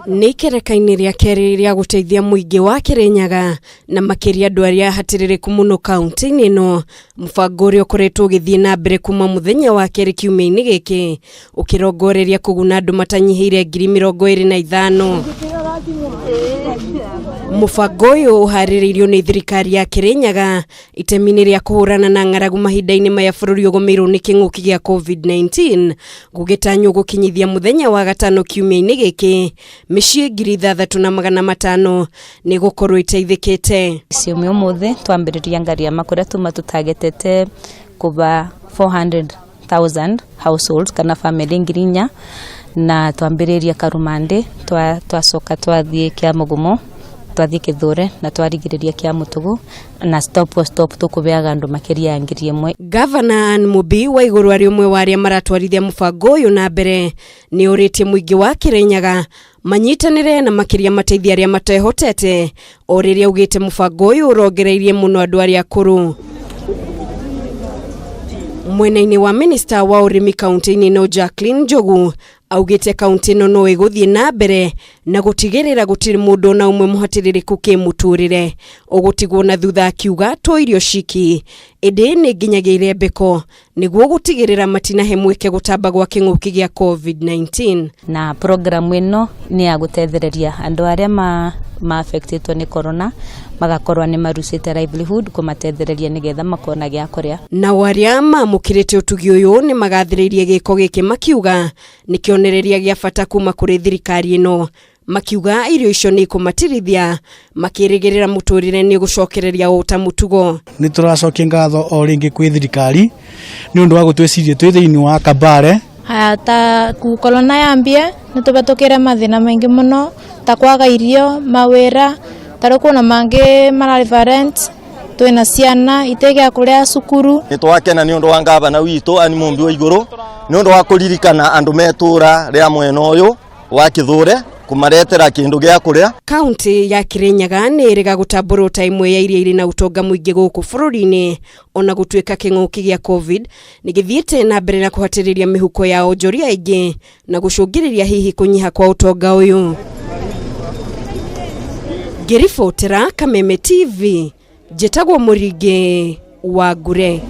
Nĩ ikereka-inĩ rĩa kerĩ rĩa gũteithia mũingĩ wa Kĩrĩnyaga na makĩria andũ arĩa ahatĩrĩrĩku mũno kaunti-inĩ ĩno, mũbango ũrĩa ũkoretwo ũgĩthiĩ na mbere kuma mũthenya wa kerĩ kiumia-inĩ gĩkĩ ũkĩrongoreria kũguna andũ matanyihĩire 25,000. Mũbango ũyũ ũharĩrĩirio nĩ thirikari ya Kĩrĩnyaga itemi-inĩ rĩa kũhũrana na ng'aragu mahinda-inĩ maya bũrũri ũgũmĩirwo nĩ kĩng'ũki gĩa COVID-19, gũgĩtanywo gũkinyithia mũthenya wa gatano kiumia-inĩ gĩkĩ mĩciĩ 6,500 nĩ gũkorwo iteithĩkĩte. Ciumia ũmũthĩ twambĩrĩria Ngariama kũrĩa tuma tũtagetete kuba 400,000 households kana family 4,000, na twambĩrĩria Karumandi, twacoka twathiĩ kia Mugumo, twathiĩ Kithure na twarigĩrĩria kia Mutugu, na stop o stop tũkũbeaga andũ makĩria ya 1,000. Gavana Ann Mumbi wa Igũrũ arĩ ũmwe wa arĩa maratwarithia mũbango ũyũ na mbere nĩ ũrĩtie mũingĩ wa Kĩrĩnyaga manyitanĩre na makĩria mateithie arĩa matehotete, o rĩrĩa augĩte mũbango ũyũ ũrongereirie mũno andũ arĩa akũrũ. Mwena-inĩ wa minista wa ũrĩmi kaunti-inĩ ĩno Jacqueline Njogu augĩte kaunti ĩno no ĩgũthiĩ na mbere na gũtigĩrĩra gũtirĩ mũndũ ona ũmwe mũhatĩrĩrĩku kĩmũtũrĩre ũgũtigwo na thutha, akiuga to irio ciki ĩndĩ nĩ nginyagia irembeko nĩguo gũtigĩrĩra matinahe mweke gũtamba gwa kĩng'ũki gĩa COVID-19. Na programu ĩno nĩ ya gũtethereria andũ arĩa ma affectĩtwo nĩ corona magakorwo nĩ marucĩte livelihood, kũmatethereria nĩgetha makorwo na gĩa kũrĩa. Nao arĩa mamũkĩrĩte ũtugi ũyũ nĩ magathĩrĩirie gĩko gĩkĩ, makiuga nĩ kĩonereria gĩa bata kuma kũrĩ thirikari ĩno, makiuga irio icio nĩ ikũmatirithia makĩrĩgĩrĩra mũtũrĩre nĩ gũcokereria o ta mũtugo. Nĩ tũracokia ngatho o rĩngĩ kwĩ thirikari nĩ ũndũ wa gũtwĩciria twĩ thĩinĩ wa Kabare. Haya, ta korona yambia nĩ tũhetũkĩre mathĩna maingĩ mũno ta kwaga irio, mawĩra, ta rĩu kwĩna mangĩ mararĩba rent, twĩna ciana itegĩa kũrĩa cukuru. Nĩ twakena nĩ ũndũ wa ngavana witũ Ann Mumbi wa Igũrũ nĩ ũndũ wa kũririkana andũ metũra rĩa mwena ũyũ wa Kithure kũmaretera kĩndũ gĩa kũrĩa. Kaunti ya Kirinyaga nĩ ĩrĩga gũtambũrwo ta ĩmwe ya iria irĩ na ũtonga mũingĩ gũkũ bũrũri-inĩ, ona gũtuĩka kĩng'ũki gĩa COVID nĩ gĩthiĩte na mbere na kũhatĩrĩria mĩhuko ya onjoria aingĩ na gũcũngĩrĩria hihi kũnyiha kwa ũtonga ũyũ. Ngĩribotera Kameme TV, njĩtagwo Mũringĩ wa Ngure.